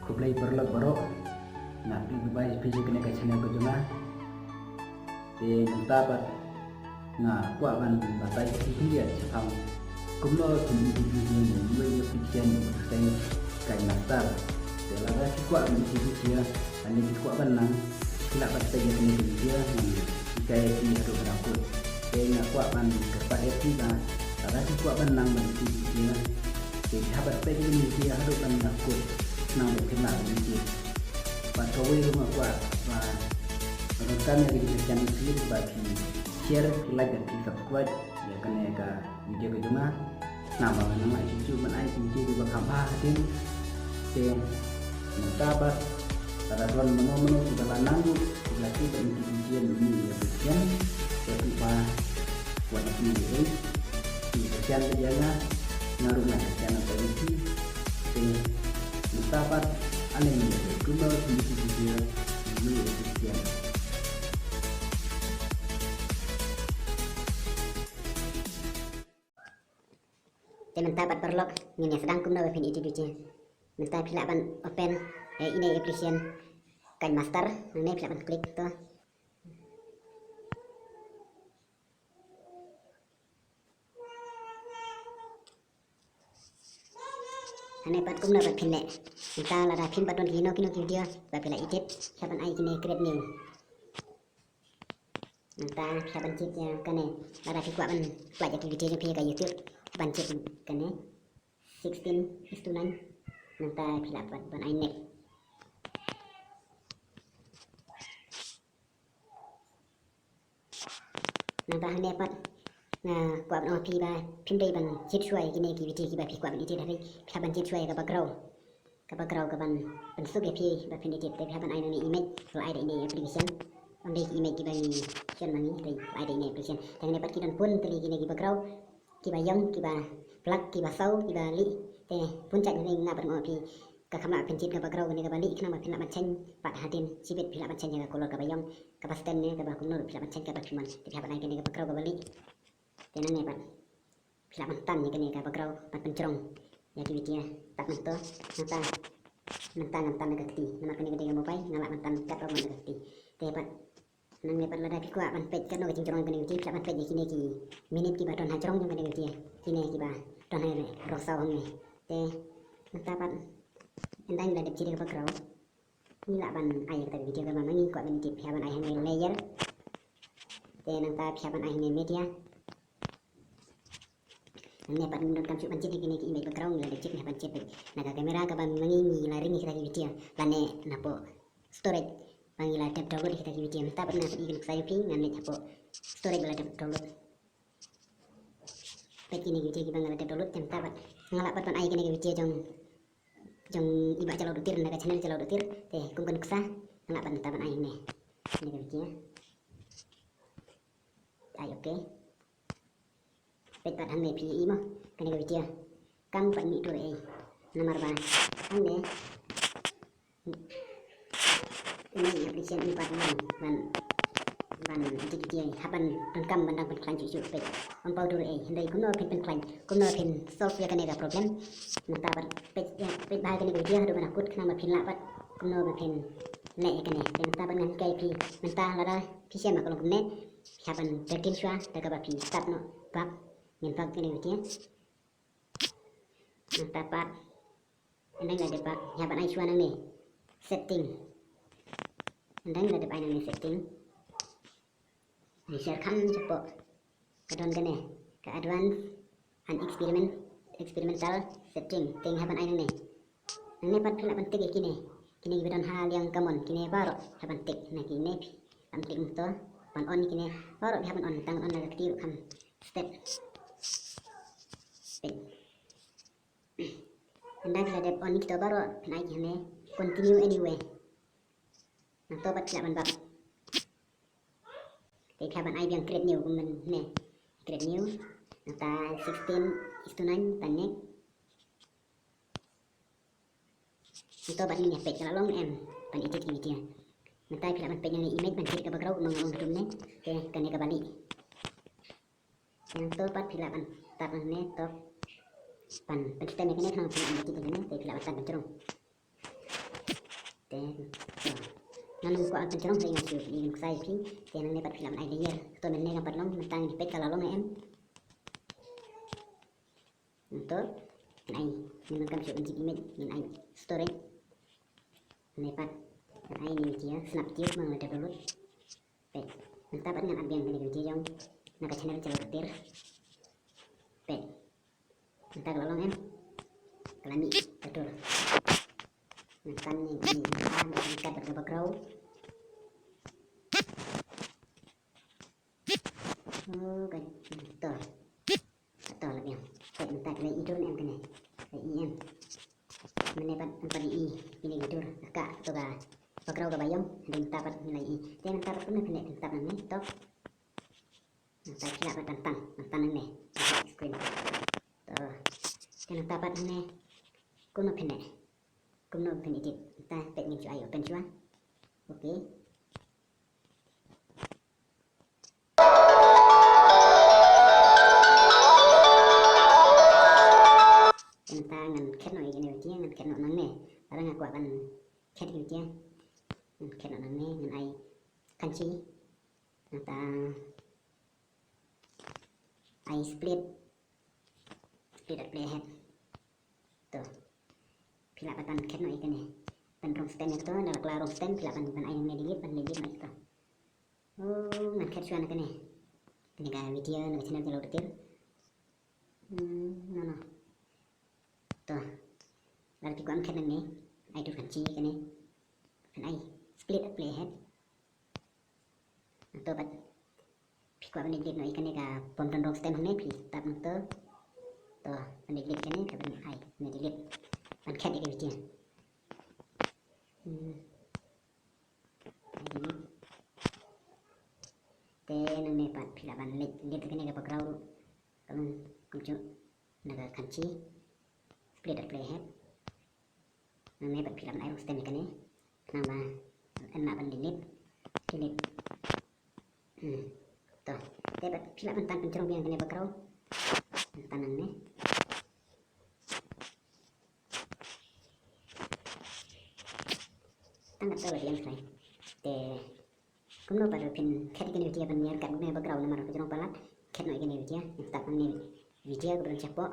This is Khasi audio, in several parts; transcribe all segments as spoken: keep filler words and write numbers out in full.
Khublei paralok baroh. Nga phi ba phi sha kane ka channel ka jong nga. Te mynta pat nga kwah ban batai ïa phi khyndiat shaphang kumno phin edit video ïa phi sha kane ka KineMaster. Te lada phi kwah ban edit video, lane phi kwah ban nang, phi lah ban peit ïa kane ka video ngan hikai ïa phi haduh ban da kut. Te nga kwah ban kyrpad ïa phi ba lada phi kwah ban nang ban edit video, te phi hap ban peit ïa kane ka video haduh ban da kut khnang ba phin lah ban edit. Bad kawei ruh nga kwah ba nga donkam ïa ka jingkyrkhu ïa phi ba phi share, like bad phi subscribe ïa kane ka video ka jong nga. Namar ba nga nang lah shuh shuh ban ai ki video kiba kham bha hadien. Te mynta pat lada don mano mano kiba la nang ruh kiba la tip ba ngi ki video ngi ïa ki video, te phi ba wat na phi ïa ki video ïa nga, nga ruh nga ïa ki video. Te mynta pat ale ngi ïa kumno ki video ngi ïa ki video. Te mynta pat paralok ngin ïa sdang kumno ba phin edit video. Mynta phi lah ban open, eh, ine application KineMaster, nangne phi lah ban click to. Hangne pat kumno ba phin leh. Mynta lada phim pat don kino kino ki video ba phi lah edit, phi lah ban ai kine create new. Mynta phi hap ban jied ïa kane, lada phi kwah ban plie ïa ki video jong phi ha ka YouTube, phi hap ban jied kane sixteen is to nine. Mynta phi lah ban, ban ai next. Nangta hangne pat nga kwah ban ong ïa phi ba phim dei ban jied shuwa ïa kine ki video kiba phi kwah ban edit, hynrei phi hap ban jied shuwa ïa ka background. Ka background kaban pynsuk ïa phi ba phin edit, te phi hap ban ai nangne image, la ai da ine application. Ym dei ki image kiba ngi send ma ngi, hynrei la ai da ine application. Te hangne pat ki don bun tylli kine ki background, kiba ïong, kiba black, kiba saw, kiba lieh. Te bun jait, hynrei nga pat nga ong ïa phi, ka kham lah phin jied ka background kane kaba lieh khnang ba phin lah ban change pat hadien shibit, phi lah ban change ïa ka color kaba ïong, kaba stand ne kaba kumno ruh phi lah ban change kaba phi mon. Te phi hap ban ai kane ka background kaba lieh. Te nangne pat phi lah ban tan ïa kane ka background ban pynjrong ïa ki video. Tad mynta, mynta, mynta ngam tan da ka kti namar kane ka dei ka mobile, nga lah ban tan katno mo da ka kti. Te pat nangne pat lada phi kwah ban peit katno ka jingjrong kane ka video, phi lah ban peit ïa kine ki minute kiba don ha jrong jong kane ka video, kine kiba don ha rong saw hangne. Te mynta pat ynda ngi la dep jied ïa ka background, ngi lah ban ai ïa kata ka video kaba ma ngi kwah ban edit. Phi hap ban ai hangne layer. Te nangta phi hap ban ai hangne media. Nangne pat ngim donkam shuh ban jied ïa kine ki image background, ngi la dep jied, ngi hap ban jied beit na ka camera kaba ma ngi, ngi la ring ïa kita ki video, lane napoh storage ba ngi la dep download ïa kita ki video. Mynta pat nga peit ïa ka nuksa jong phi, ngan leit hapoh storage ba la dep download. Peit kine ki video kiba nga la dep download. Te mynta pat nga lah pat ban ai kine ki video jong, jong i Bah Jalok Dutir na ka channel Jalok Dutir. Te kum ka nuksa nga lah pat mynta ban ai hangne kine ki video. Ai okay. Peit pat hangne phi ïohi mo, kane ka video kam pat mih tur ei. Namar ba hangne ine i application i pat ban, ban, ban edit video, hap ban donkam ban dang pynkhlaiñ shuh shuh, peit. Ym paw tur ei, hynrei kumno phin pynkhlaiñ, kumno phin solve ïa kane ka problem. Mynta pat peit, ïa, peit bha kane ka video haduh ban da kut khnang ba phin lah pat kumno ba phin leh ïa kane. Te mynta pat ngan hikai phi, mynta lada phi shem ba ka long kumne, phi hap ban da ktien shuwa da kaba phi start noh back. Ngin back kane ka video. Nangta pat ynda ngi la dep back, ngi hap ban ai shuwa nangne setting. Ynda ngi la dep ai nangne setting, ngi sher kham shapoh ka don kane ka advance and experiment, experimental setting. Te ngi hap ban ai nangne. Nangne pat phi lah ban tick ïa kine, kine kiba don ha liang kamon, kine baroh hap ban tick. Na kine phi lah ban tick mynta, ban on ïa kine baroh, phi hap ban on, tang on na ka kti ruh kham step. Peit. Ynda phi la dep on ïa kito baroh, phin ai ki hangne continue anyway. Nangta pat phi lah ban back. Te phi hap ban ai biang create new kumne. Create new. Nangta sixteen is to nine, nangta next. Nangta pat ngin ïa peit ka la long em ban edit ki video. Nangta phi lah ban peit ïa kane image ban jied ka background kumba nga ong kumne. Te kane kaba lieh. Nangta pat phi lah ban tap hangne top. Ban, ban pynstep ïa kane khnang phi lah ban edit ïa kane, te phi lah ban tap ban jrong. Te, to. Ngan ym kwah ban pynjrong, hynrei ngan shu ïa ngan ksai phi. Te nangne pat phi lah ban ai layer. To mynne ngam pat long, mynta ngin peit ka la long ne em. To, ngin ai, ngin donkam shuh ban jied image, ngin ai storage. Mynne pat, ngin ai ne media, snap tier, ma nga la download. Peit, mynta pat ngan ap biang kane ka video jong, na ka channel Jhalor Kyrtir. Peit. Mynta ka la long em. Ka la mih ka dur. Mynta ni, ni, mynta ni, mynta ka background. Oh, ka, to. To, la biang. Peit, mynta ka la i dur ne em kane. Ka la i em. Mynne pat, mynta ka la i, kine ki dur. Ka, to ka background kaba ïong. Hynrei mynta pat ngi la i. Te mynta pat kumno phin leh, mynta nangne, to. Nangta phi lah ban tan, ban tan nangne. Screen. To. Te nangta pat nangne. Kumno phin leh? Kumno phin edit? Nangta peit ngin shu ai open shuwa. Okay. Te nangta ngan khet noh ïa kane ka video, ngan khet noh nangne. Lada nga kwah ban khet ïa kane ka video, ngan khet noh nangne, ngan ai kynshi. Nangta ai split. Split at playhead. To. Phi lah pat ban khet noh ïa kane. Pynrung stem ïa kato, lada ka la rung stem, phi lah ban, ban ai nangne delete, ban delete noh ïa kato. Oh, ngan khet shuwa na kane. Kane ka video na ka channel Jhalor Kyrtir. Hmm, no, no. To. Lada phi kwah ban khet nangne, ai dur kynshi kane. Phin ai split at playhead. Nangto pat phi kwah ban delete noh ïa kane ka bym don rung stem hangne, phi tap nangto. To, ban delete kane, ka ban ai ne delete. Ban khet ïa ka video. Hmm. Ai delete. Te nangne pat phi lah ban delete, delete kane ka background. Kum, kumjuh na ka kynshi. Split at playhead. Nangne pat phi lah ban ai rung stem ïa kane. Khnang ba yn lah ban delete. Delete. Hmm. To. Te pat phi lah ban tan pynjrong biang kane background. Tan nangne. Tang kato la biang shai. Te kumno pat phin khet ïa kane video ban ïa ryngkat kane background namar ka jrong palat. Khet noh ïa kane video. Nangta kane video ka ban shapoh.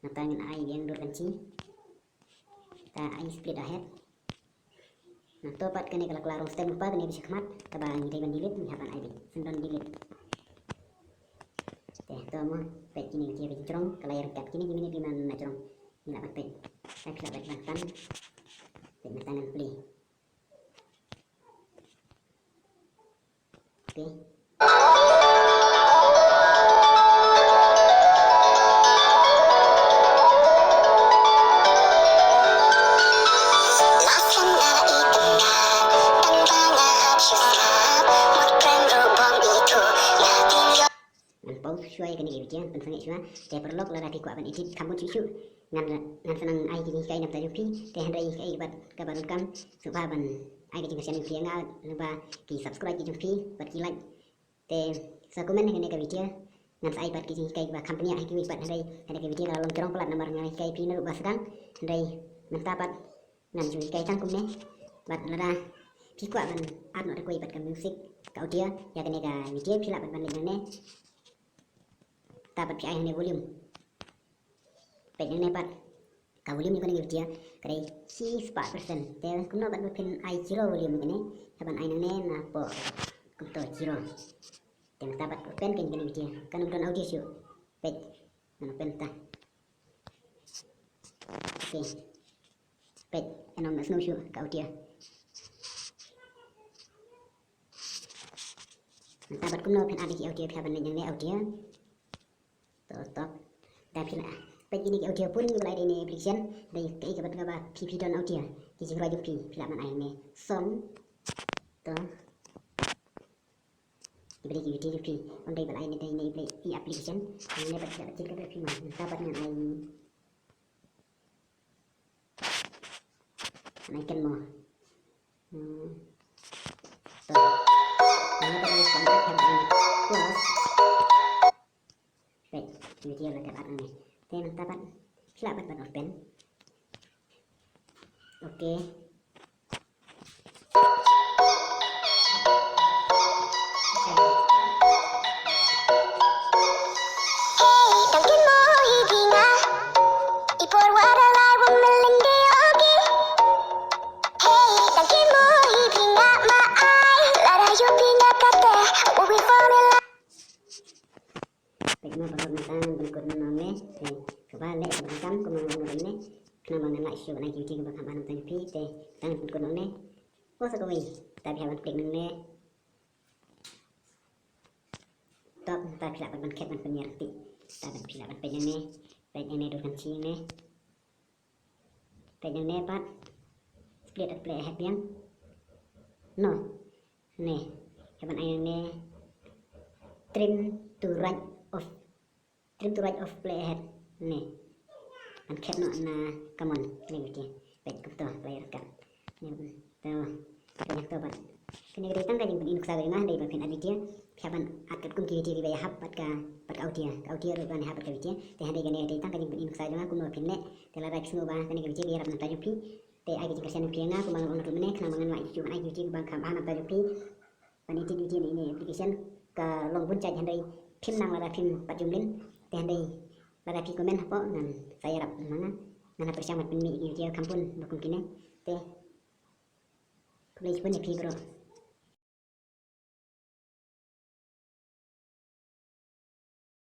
Nangta ngin ai biang dur kynshi. Ta ai split ahead. Nangto pat kane ka la, ka la rung stem lypa, kane ba shakhmat, kaba ngi dei ban delete, ngi hap ban ai beit. Sngewdon delete. Te to mo, peit kine ki ba jrong, ka la ïa ryngkat kine ki minit lima na jrong. Ngi lah ban peit. Ai phi lah ban tan. Peit mynta ngan play. Okay. Ngan pause shuwa ïa kane ka video, pynsangeh shuwa. Te paralok, lada phi kwah ban edit kham bun shuh shuh, ngan, ngan sa nang ai ki jinghikai na bynta jong phi. Te hynrei hikai bad kaba donkam, sngewbha ban ai ka jingkyrshan jong phi ïa nga, lyngba ki subscribe ki jong phi bad ki like. Te sa comment ha kane ka video, ngan sa ai pat ki jinghikai ba kham bniah ha kiwei pat, hynrei kane ka video ka la long jrong palat namar nga hikai phi naduh ba sdang. Hynrei mynta pat ngan ju hikai tang kumne. Bad lada phi kwah ban add noh da kawei pat ka music, ka audio ïa kane ka video, phi lah pat ban leit nangne. Ta pat phi ai hangne volume. Peit nangne pat ka volume jong kane ka video ka dei shispah percent. Te kumno pat ba phin ai zero volume kane? Hap ban ai nangne napoh kumto zero. Te mynta pat open kane ka video. Kan ym don audio shuh. Peit, ngan open ta. Okay. Peit, ym sngewsih ka audio. Mynta pat kumno phin add ïa ki audio, phi hap ban leit nangne audio. To, stop. Da phi lah. Peit kine ki audio bun ba la dei ne application. Dei kaei kaba, kaba phi, phi don audio. Ki jingrwai jong phi, phi lah ban ai ne song. To. Ki ba dei ki video jong phi. Ym dei ba la ai ne dei ne application. Ne pat phi lah ban jied ka phi ma. Mynta pat ngan ai Nai ken mo. Hmm. To. Nai ken mo, close. Peit, video la dep add nangne. Te mynta pat phi lah pat ban open. Okay. ne, khnang ba ngan lah shuh ban ai ki video kiba kham bha na bynta jong phi. Te tang ban pynkut nangne. Ko sa kawei, ta phi hap ban klik nangne. Top, ta phi lah pat ban khet ban pynïar kti. Ta ban phi lah ban peit nangne. Peit nangne dur kan chi nangne. Peit nangne pat. Split and play ahead biang. No. Ne. Hap ban ai nangne. Trim to right of Trim to right of play ahead. Ne. Ban khet noh na, come on. Ne, okay. Peit kumto, play ahead. Ne, to. Peit kumto pat. Kane ka dei tang ka jingpyni nuksa ka jong nga, dei ba phin add video. Phi hap ban add katkum ki video kiba ïahap bad ka, bad ka audio. Ka audio ruh ban ïahap bad ka video. Te hynrei kane ka dei tang ka jingpyni nuksa jong nga kumno phin leh. Te lada phi sngew ba kane ka video ka ïarap na bynta jong phi. Te ai ka jingkyrshan ïa nga kumba nga la ong naduh mynne, khnang ba ngan lah shuh ban ai ki video kiba kham bha na bynta jong phi. Ban edit video na ine i application ka long bun jait, hynrei phim nang lada phim pat jumlin. Te hynrei lada phi comment hapoh ngan sa ïarap ma nga. Ngan hap pyrshang ban pynmih ïa ki video kham bun ba kum kine. Te khublei shibun ïa phi baroh.